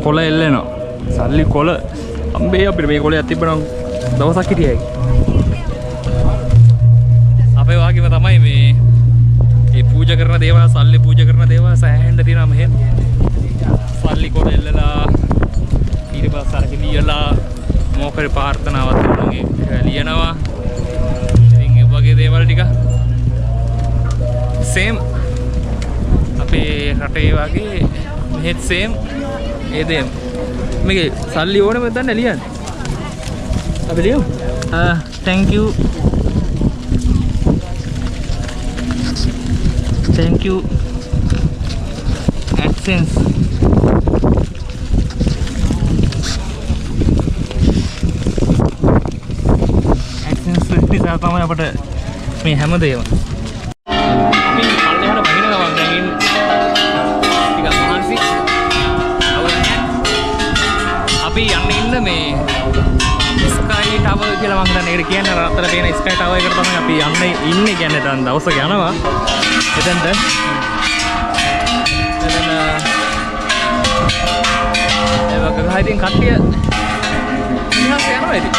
කොළ එල්ලෙනවා. සල්ලි කොළ. අම්බේ, අපිට මේ කොළයක් තිබ්බනම් දවසක් හිටියයි. අපේ වාගේම තමයි මේ ඒ පූජා කරන දේවල්, සල්ලි පූජා කරන දේවල් සෑහෙන්න තියෙනවා මෙහෙ. සල්ලි කොළ එල්ලලා ඊට පස්සේ අරගෙන ලියලා මොකක් හරි ප්‍රාර්ථනාවක් තියෙනවා නම් ඒක ලියනවා. ඉතින් ඒ වගේ දේවල් ටික සේම් අපේ රටේ වගේ මෙහෙත් සේම් ඒ දේම. මේකේ සල්ලි ඕනෙම දන්නේ ලියන්න. අපි ලියමු. Thank you. Thank you AdSense. AdSense නිසා තමයි අපට මේ හැමදේම. අපි පල්ලෙහාට බහින ගමන් දැන් ඉන්නේ. ටිකක් මහන්සි. අවුල් නැහැ. අපි යන්න ඉන්න මේ ස්කයි ටවර් කියලා මං හිතන්නේ ඒකට කියන්නේ, අර අතර තියෙන ස්කයි ටවර් එකට තමයි අපි යන්න ඉන්නේ. කියන්නේ දැන් දවසක යනවා එතනට. එතන ඒ වගේ ගහ ඉතින් කට්ටිය නිහස් යනවා ඉතින්.